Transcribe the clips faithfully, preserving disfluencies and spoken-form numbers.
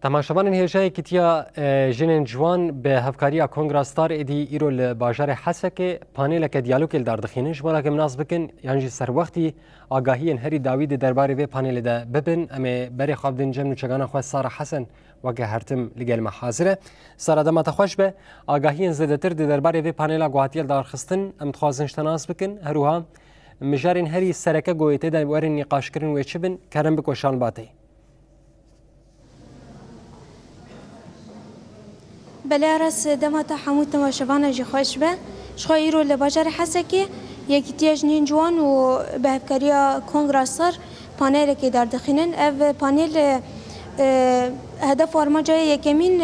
Temaşevanên hêja Yekîtiya, e, Jinên Ciwan bi hevkariya Kongra Star êdî îro li bajarê Hesekê paneleke diyalogê li dar dixînin. Ji bo ke min nas bikin, yan jî serwextî agahiyên herî dawî di derbarê vê panelê de bibin, em ê berê xwe bidin cem nûçegana xwe Sara Hesen weke her tim li gel me hazir e. Sara, dema te xweş be. Agahiyên zêdetir di derbarê vê panela ku hatiye lidarxistin, em dixwazin ji te nas bikin. Her wiha mijarên herî sereke ku ê tê de werin nîqaşkirin wê çi bin, kerem bik weşan ba te. Belê Aras, dema te hemû temaşevana jî xweş be. Ji xwe îro li bajarê Hesekê Yekîtiya Jinên Ciwan û bi hevkariya Kongra Star panelekê derdixînin. Ev panel, e, hedef û armanca wê yekemîn,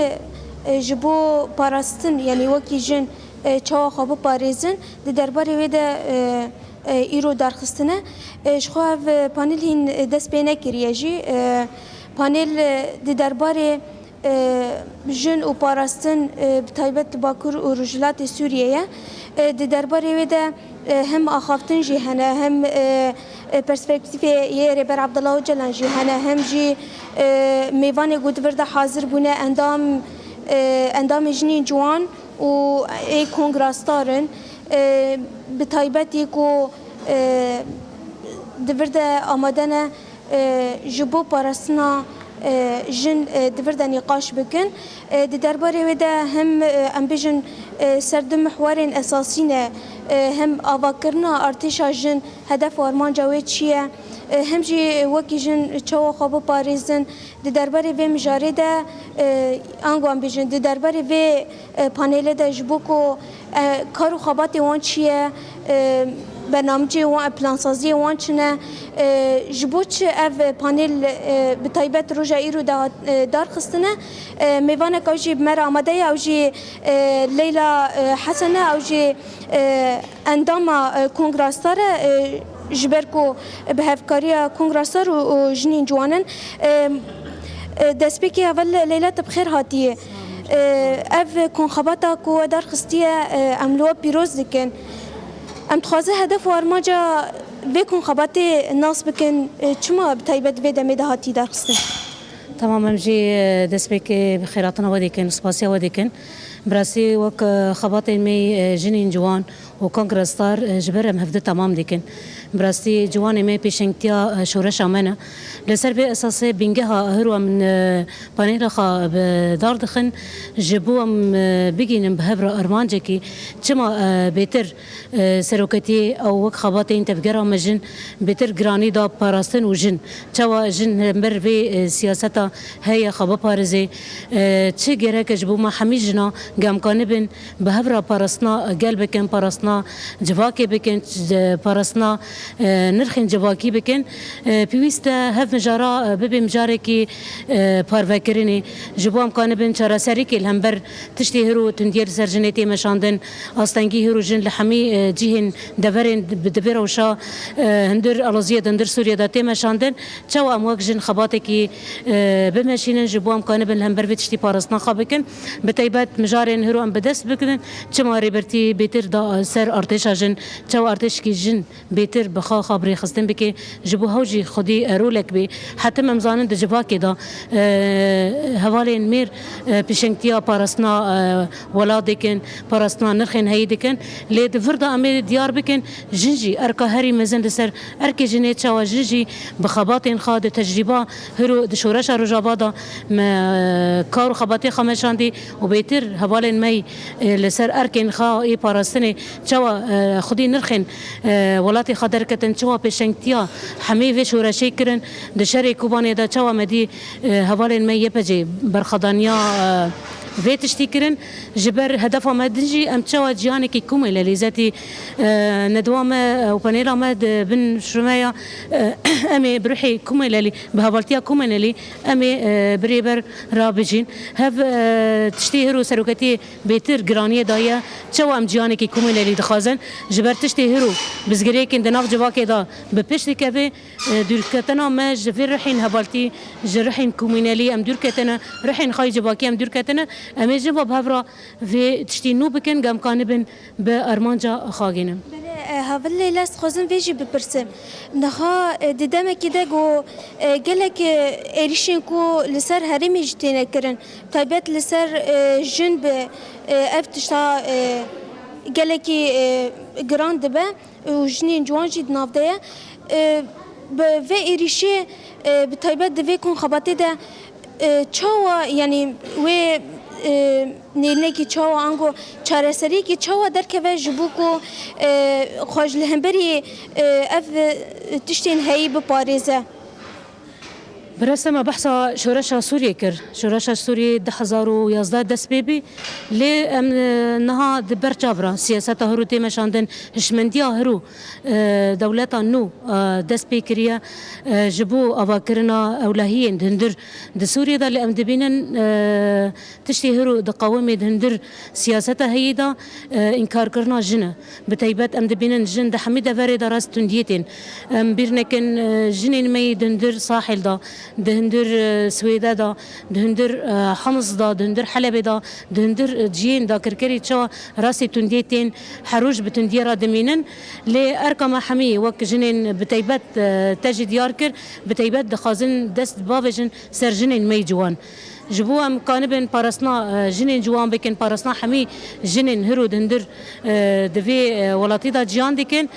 e, ji bo parastin, yanî wekî jin, e, çawa xwe biparêzin, di derbarê wê de, e, e, îro darxistine. E, ji xwe ev panel hîn dest pê nekiriye jî. E, panel, e, di derbarê, e, jin û parastin, e, bi taybet li Bakur û Rojhilatê Sûriyê ye. E, di derbarê wê de, e, hem axaftin jî hene, hem, e, e, perspektîfê yê Rêber Abdullah Ocalan jî hene, hem jî, e, mêvanê ku di vir de hazir bûne endam, e, endamê jinên ciwan û ê Kongra Star in, e, bi taybetî ku, e, di vir de amade ne, e, ji bo parastina, e, jin, e, di vir de nîqaş bikin. E, di derbarê wê de hem, e, em bêjin, e, ser du mihwerên esasî ne, e, hem avakirina artêşa jin hedef û armanca wê çi ye, e, hem jî wekî jin çawa xwe biparêzin. Di derbarê vê mijarê de, e, ango em bêjin, di derbarê vê, e, panelê de ji bo ku, e, kar û xebatê wan çi ye, e, bernamecê wan, plansaziyê wan çi ne, e, ji bo çi ev panel, e, bi taybet roja îro de hat, e, darxistine, e, mêvanek ew jî bi me re amade ye, ew jî, e, Leyla, e, Hesen e, ew jî, e, endama, e, Kongra Star e, e, ji ber ku bi hevkariya Kongra Star û, û jinên ciwan in. E, e, destpêkê heval Leyla, te bi xêr hatiye. E, ev konxebata ku we darxistiye, e, em li we pîroz dikin. Em dixwazin hedef û armanca vê konxebatê nas bikin, e, çima bi taybet vê demê de hatiye darxistin? Tamam, em jî, e, destpêkê bi xêrhatina we dikin, spasiya we dikin. Bi rastî wek, e, xebatên me, e, jinên ciwan û Kongra Star, e, ji ber em hevdi temam dikin. Bi rastî ciwanê me pêşengtiya, e, şoreşa me ne. Li ser vê esasê bîngeha hiro em, e, panela xwe bi dar dixin, ji bo em, e, bigihînin bi hev re armancekî çima, e, bêtir, e, seroketiyê ew wek xebatên tevgera me jin bêtir giranî da parastin û jin. Çawa jin hember vê, e, siyaseta heye xwe biparêze, e, çi gerek e ji bo me hemî jina gemkanibin, bi hev re parastina gel bikin, parastina civakê bikin, c-, parastina, e, nirxên civakî bikin. E, pêwîst e hev mijara, e, bibe mijarekî, e, parvekirinê. Ji bo em kanibin çareserîkê li hember tiştê hiro tundiyê li ser jinê tê meşandin, astengî hiro jin li hemî, e, cihên deverên bi, di vê rewşa, e, hundir aloziyê di hundir Sûriyê de tê meşandin. Çawa em wek jin xebatekî, e, bimeşînin, ji bo em kanibin li hember vê tiştî parastina xwe bikin. Bi taybet mijarên hiro em bi dest bikin. Çima rêbertî bêtir da ser artêşa jin? Çawa artêşkî jin bêtir bi xwe xwe bi rêxistin bike? Ji bo hew jî xwedî, e, rolek bê. Hetim em zanin di civakê de, e, hevalên mêr, e, pêşengtiya parastina, e, welat dikin, parastina nirxên heyî dikin. Lê di vir de em ê diyar bikin, jin jî erka herî mezin li ser erkê jinê, çawa jin jî bi xebatên xwe di tecrîba hiro di şoreşa Rojava de me, e, kar û xebatê xwe meşandî û bêtir hevalên me, e, li ser erkên xwe ê parastinê çawa, e, xwedî nirxên, e, welatê xwe derketin, çawa pêşengtiya hemî vê şoreşê kirin, di şerê Kobanê de çawa me dî, e, hevalên me Y P G berxwedaniya, e, vê tiştî kirin. Ji ber hedefa me din jî em çawa cîhanekî komê li lîzetî, e, nedwa me, e, û panêla me di bin şumeya, e, em ê bi ruhê komê lelî, bi hevaltiya komê nelî, em ê, e, bi rêber rabijîn. Hev, e, tiştê hiro seroketiyê bêtir giraniyê daye. Çawa em cîhanekî komê lelî dixwazin? Ji ber tiştê hiro bizgirêkên di nav civakê de bi pişt dikeve, e, dûrketina me ji vê rihên hevaltî, ji rihên komînelî em dûr ketine, rihên xwe yê civakî em dûr ketine. Em ê jin ve bi hev re vê tiştî nû bikin, ku em kanibin bi armanca xwe gihînin. Belê, e, Havilê, ez dixwazim vê jî bipirsim. Niha, e, di demekî de ku, e, gelek, e, êrîşên ku li ser herêmê jî têne kirin, taybet li ser, e, jin bi, e, ev tişta, e, gelekî, e, giran dibe û jinên ciwan jî di nav de ye. E, bi vê êrîşê, e, bi taybet di vê konxebatê de, e, çawa, yanî wê, e, nêrînekî çawa ango çareseriyekî çawa derkeve ji bo ku, e, xwe ji li hemberî, e, ev, e, tiştên heyî biparêze? Birêsa me behsa şoreşa Sûriyê kir. Şoreşa Sûriyê du hezar û yazdeh dest pê bî. Lê em, e, niha di ber çav re siyaseta hiro tê meşandin, hişmendiya hiro, e, dewleta nû, e, dest pê kiriye, e, ji bo avakirina ewlehiyên di hundir di Sûriyê de. Lê em dibînin, e, tiştê hiro diqewimê di hundir siyaseta heyî de, e, înkarkirina jin e. Bi taybet em dibînin jin di hemî deverê de rastî tundiyê tên. Em bîr nekin, e, jinên me yê di hundir Sahil de, di hundir, e, Swêde de, di hundir, e, Hims de, di hundir Helebê de, di hundir, e, cihên dagirkerî çawa rastî tundiyê tên, her roj bi tundiyê re dimînin. Lê erka me hemî wek jinên bi taybet, e, te jî diyar kir, bi taybet dixwazin dest bavêjin ser jinên me yê ciwan. Ji bo em kanibin parastina, e, jinên ciwan bikin, parastina hemî jinên hiro di hundir, e, di vê, e, welatî de ciyan dikin,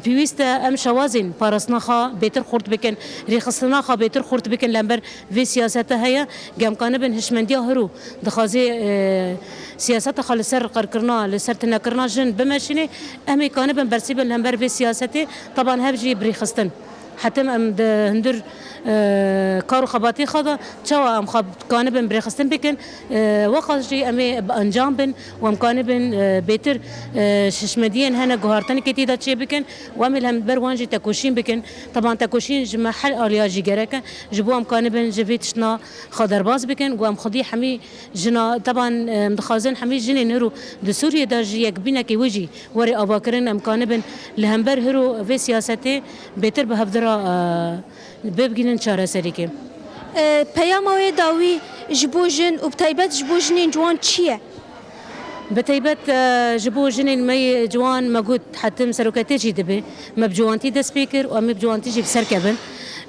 pêwîst e em şewazên parastina xwe bêtir xurt bikin, rêxistina xwe bêtir xurt bikin li hember vê siyasete heye. Ge em kanibin hişmendiya hiro dixwaze, e, siyaseta xwe li ser qirkirina, li ser tunekirina jin bimeşîne, em ê kanibin bersî bin li hember vê siyasetê, teban hev jî bi rêxistin. Hetim em di hundir, e, kar û xebatê xwe de çawa em xwe kanibin birêxistin bikin, e, weqas jî em ê bi encam bin û em kanibin, e, bêtir, e, şişmediyên hene guhartinekê tê de çê bikin û em ê li hember wan jî tekoşîn bikin. Teban tekoşîn ji me her aliya jî gerek e, ji bo em kanibin ji vê tiştna xwe derbas bikin û em xwedî hemî jina, teban, e, em dixwazin hemî jinên hiro di Sûriyê de ji yekbînekê wê jî were avakirin, em kanibin li hember hiro vê siyasetê bêtir bi hev de re, e, bibgînin çareserîkê. E, peyama wê dawî ji bo jin û bi taybet ji bo jinên ciwan çi ye? Bi taybet, e, ji bo jinên me yê ciwan me got, hetim seroketê jî dibe. Me bi ciwantî dest pê kir û em ê bi ciwantî jî bi ser kevin.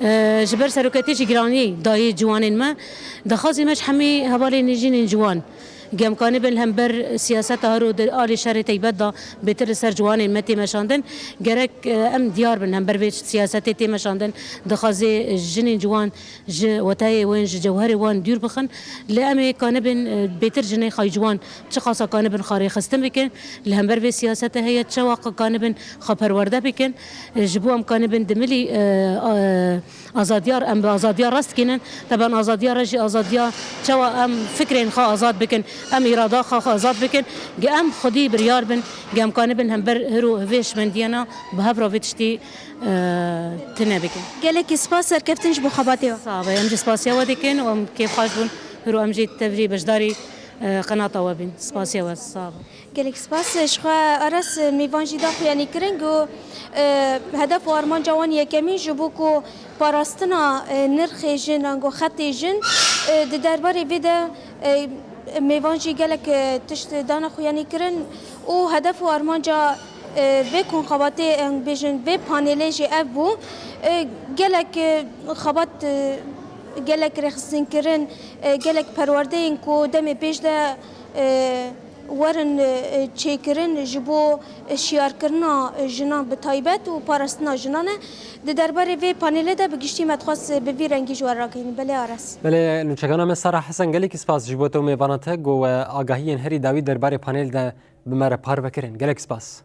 E, ji ber seroketê jî giranî dayê ciwanên me. Daxwazê me ji hemî hevalên jinên ciwan, ge em kanibin li hember siyaseta hiro di alî şerê taybet de bêtir li ser ciwanên me tê meşandin. Gerek, e, em diyar bin hember vê siyasetê tê meşandin. Dixwaze jinên ciwan ji wetayê wan, ji cewherê wan dûr bixin. Lê em ê kanibin, e, bêtir jinê xwe yê ciwan çiqasa kanibin xwe rêxistin bikin. Li hember vê siyasete heye, çawa kanibin xwe perwerde bikin. E, ji bo em kanibin di milî, e, e, azadiya, em bi azadiya rast kînin. Teban azadiya re jî azadiya çawa em fikrên xwe azad bikin, em îrada xwe, xwe azad bikin. Ge em xwedî biryar bin, ge em kanibin hember hiro vê şimendiyana bi hev re vê tiştî, e, tune bikin. Gelekî spas serkeftin ji bo xebatê we. Sax be, em jî spasiya we dikin û em kêfxweş bûn hiro em jî tev jî beşdarî, e, qenata we bîn. Spasiya we, sax be. Gelek spas. Ji xwe Aras mêvan jî da xuyanîkirin ku, e, hedef û armanca wan yekemîn ji bo ku parastina, e, nirxê jin, ango xetê jin, e, di derbarê vê de, e, mêvan jî gelek, e, tişt dane xuyanîkirin û hedef û armanca, e, vê konxebatê, em bêjin vê panelê jî ev bû. E, gelek, e, xebat, e, gelek rêxistinkirin, e, gelek perwerdeyên ku demê pêş de, e, werin, e, çêkirin ji bo şiyarkirina jinan bi taybet û parastina jinan e. Di derbarê vê panelê de bi giştî me dixwest bi vî rengî ji we rakeyîn. Belê Aras. Belê, nûçegana me Sara Hesen, gelekî spas ji bo te û mêvana te ku we agahiyên herî dawî derbarê panel de bi me re parve kirin. Gelek spas.